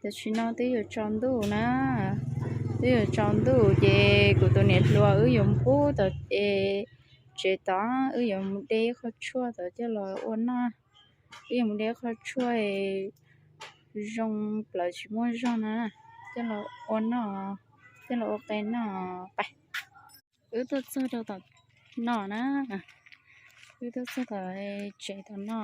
Tam sim no twb yuav tsaus ntuj na, twb yuav tsaus ntuj ces kuv tus niam hluas wb yuav mus pub tom tsev tod, wb yuav mus de ib qho tshuaj tod coj los ua noj. Wb yuav mus de ib qho tshuaj zoo plaws tsis muaj zog na, coj los ua noj, coj los ua qe noj pais. Wb tuaj txog rau tom no na, wb tuaj txog tom tsev tom no.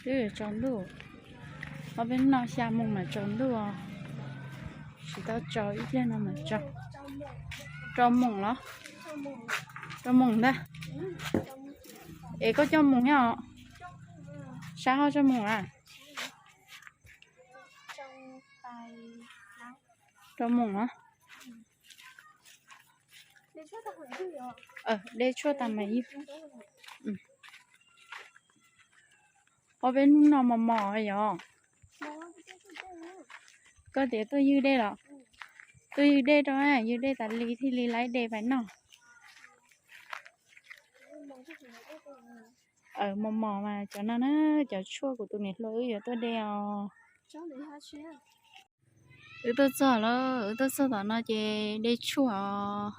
Twb yuav tsaus ntuj, ob peb hnub no xya moos mam tsaus ntuj os. Tsis tau tsaus ib pliag no mam tsaus. Rau moos los? Rau moos ntag. Es koj coj moos nyob os? Sab ho coj moos a? Rau moos os. De tshuaj tas mas yog. Ob peb hnub no mos mos yog. Koj tias tuaj ywg dej los? Tuaj ywg dej rau, ywg dej tas li thiaj li laib de pais noj. Mos mos mas cov no na, cov tshuaj kuv tus niam hluas wb yuav tuaj de os. Wb tuaj txog lawm, wb tuaj txog tom no ces de tshuaj os.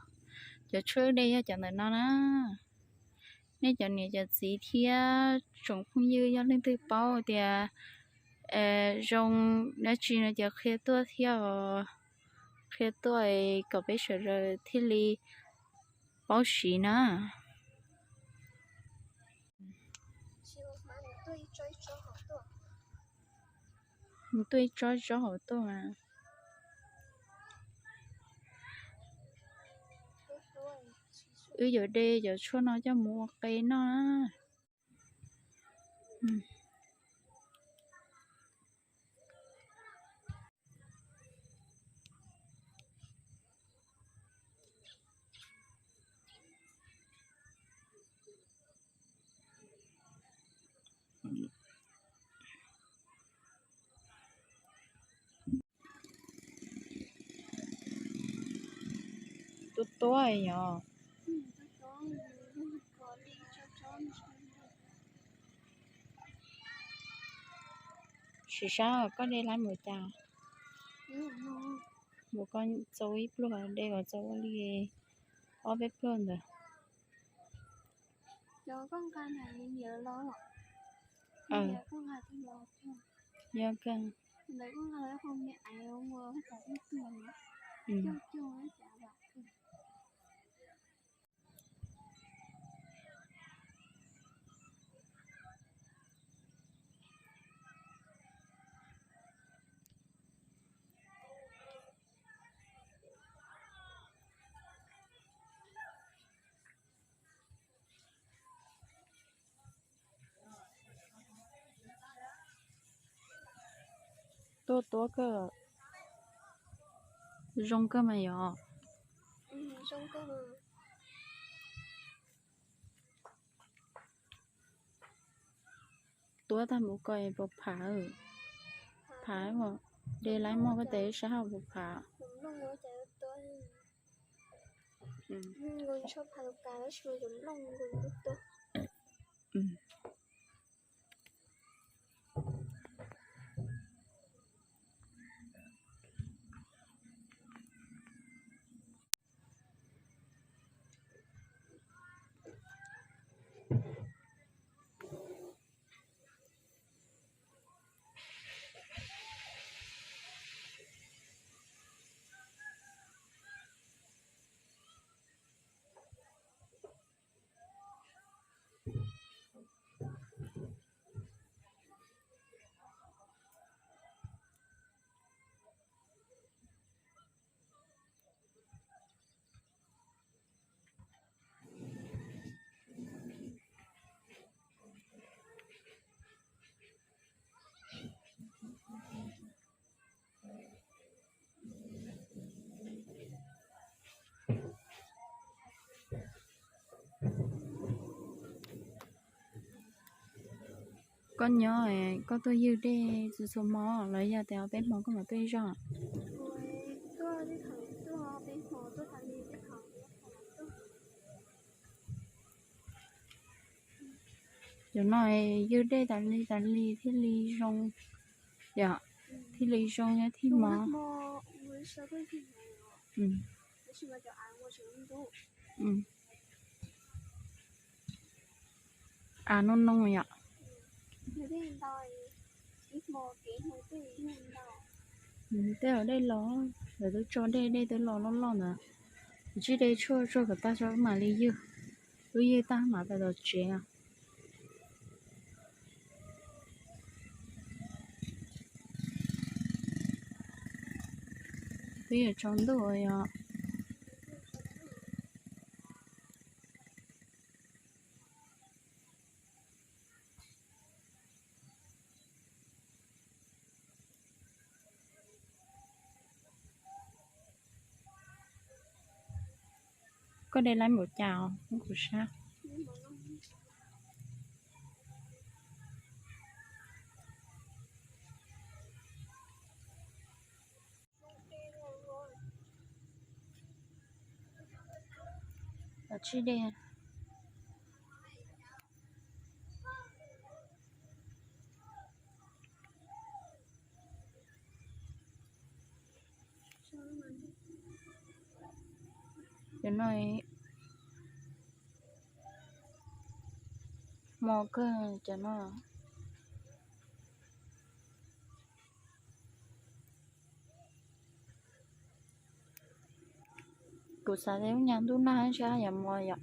Cov tshuaj wb de yog cov ntawm no na. Nej cov niam cov txiv thiab tsoom phooj ywg yog leej twg paub tias zoo dab tsi no ces qhia tuaj thiab os. Qhia tuaj kom peb sawv daws thiaj li paub siv na. Mus tuaj ib tsob tsob hauv tuaj mas. Wb yuav de cov tshuaj no coj mus ua qe noj na. Tuab tuab yog. Sim sab koj de lab mus cas? Mus koj txaus ib pluag, de kom txaus ua li ob peb pluag ntawd. Yog kawg. Tuab tuab kawg, zoo kawg mas yog. Tuab tag mus koj puas phav? Phav, de laib muag koj tes sab hauv puas phav? Koj nyob, koj tuaj ywg dej txhua txhua hmo los yog tias ob peb hmo koj mam tuaj ib zaug? Cov no ywg dej tas li tas li thiaj li zoo yom, thiaj li zoo thiaj mos. Av no no yom. Tej los dej los, lawv twb tso dej, dej twb los loj loj ntawd. Tsib dej tshuaj tso kom tag tso mam li ywg. Wb ywg tag mam pais tom tsev os. Twb yuav tsaus ntuj yom. Koj de lawm npaum cas os, kuv sab. Los tsib dej. Cov no mos kawg cov no. Kuv xav tias lub nyuag ntuj nag ntshai yuav mos yom.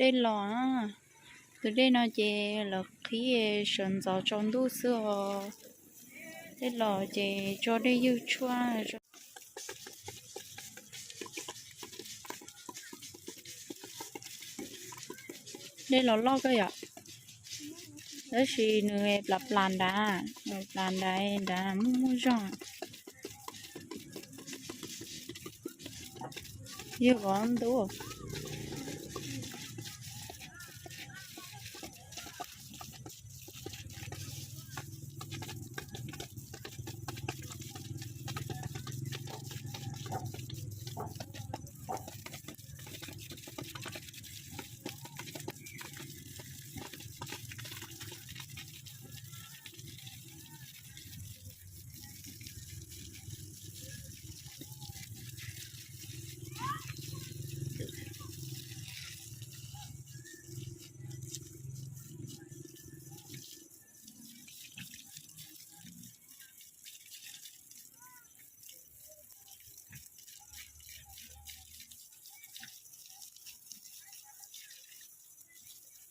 Dej los, tus dej no ces lawv qhib sawv ntxov tsaus ntuj xwb os. Dej los ces tso dej ywg tshuaj. Dej los loj kawg yom, tab sis nws plas plas nrad, plas nrad nrad muaj muaj zog. Yog vov ntub.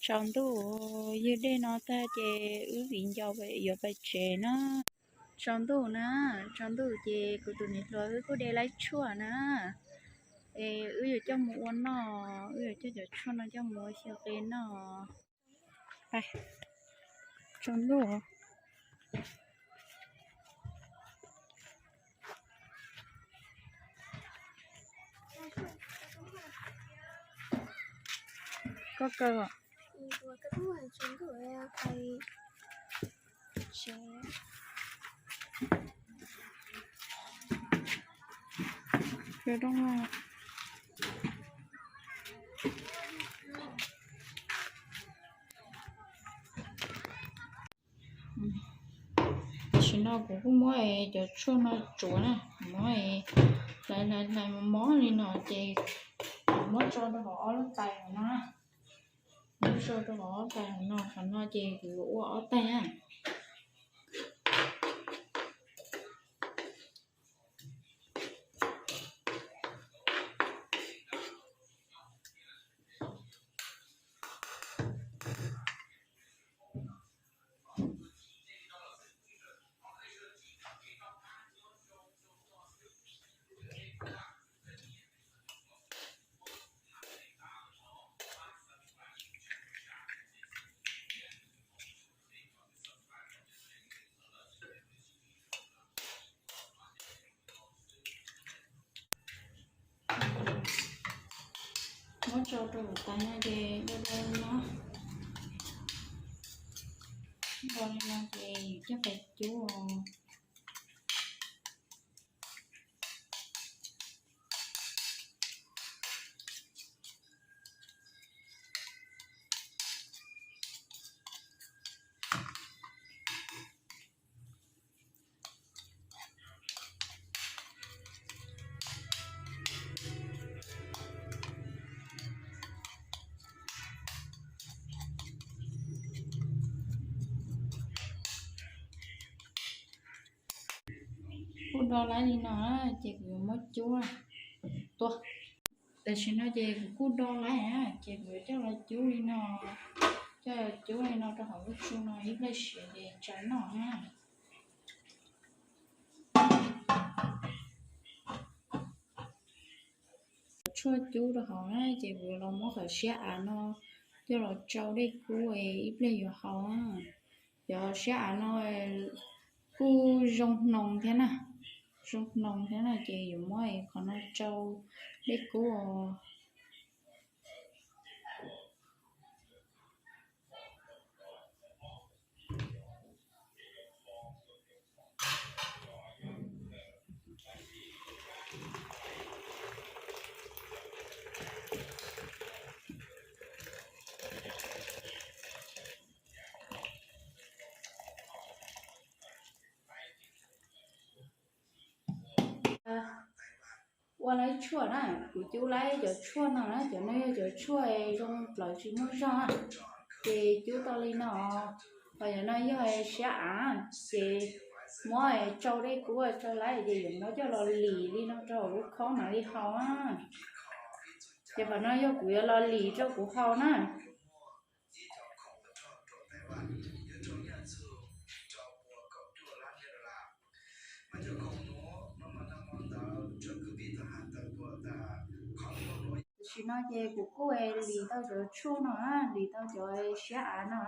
Tsaus ntuj, ywg dej no tag ces wb viv ncaus yuav pais tsev na. Tsaus ntuj na, tsaus ntuj ces kuv tus niam hluas wb kuj de laib tshuaj na. Es wb yuav coj mus ua noj, wb yuav coj cov tshuaj no coj mus ua xyaw qe noj. Tsaus ntuj. Koj kaw os. Tam sim no kuv kuj muab cov tshuaj no tsuav na, muab hlais hlais hlais mos mos li no ces kuv muab tso rau hauv ob lub tais hauv no na. Muab tso rau hauv ob tais hauv no, qhov no ces kuv ua ob tais na. Muab tsau rau hauv tas no ces do do li no, do li no ces coj pais cub. Kuj do laib li no ces kuv yuav muab cub tua. Tam sim no ces kuv kuj do laib ces kuv yuav coj los cub li no, coj los cub li no rau hauv lub tsau no ib pliag siav ces tsa noj na. Tshuaj cub rau hauv na ces kuv yuav los muab qhov siab av no coj los tsau dej kub ib pliag yuav haus. Cov siab av no kuj zoo hnoos thiab na, zoo hnoos thiab na ces yuav muab qhov no tsau dej kub os. Ua laib tshuaj na, kuv cub laib cov tshuaj no na, cov no yog cov tshuaj zoo plawv tsis muaj zog na. Ces cub tau li no, ho cov no yog siab av, ces muab tsau dej kub tsau laib ces yuav muab coj los lim li no rau hauv lub khob mam li haus na. Ces qhov no yog kuv yuav los lim rau kuv haus na. Tam sim no ces kuv kuj lim tau cov tshuaj no, lim tau cov siab av no,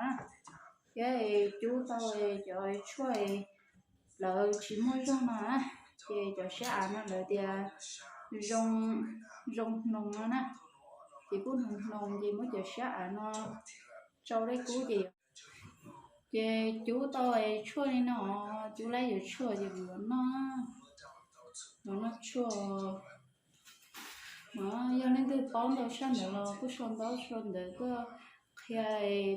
thiab cub tau cov tshuaj plawv tsis muaj zog no na. Ces cov siab av no lawv tias zoo hnoos no na, ces kuj hnoos hnoos ces muab cov siab av no tsau dej kub ces, ces cub tau tshuaj li no, cub laib yuav tshuaj ces kuv yuav noj. Yuav noj tshuaj. Yog leej twg paub ntau tshaj ntawd los kuj sau ntawv sau ntawv tuaj qhia,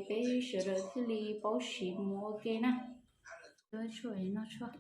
peb sawv daws thiaj li paub siv mus ua ke na. Tshuaj, noj tshuaj.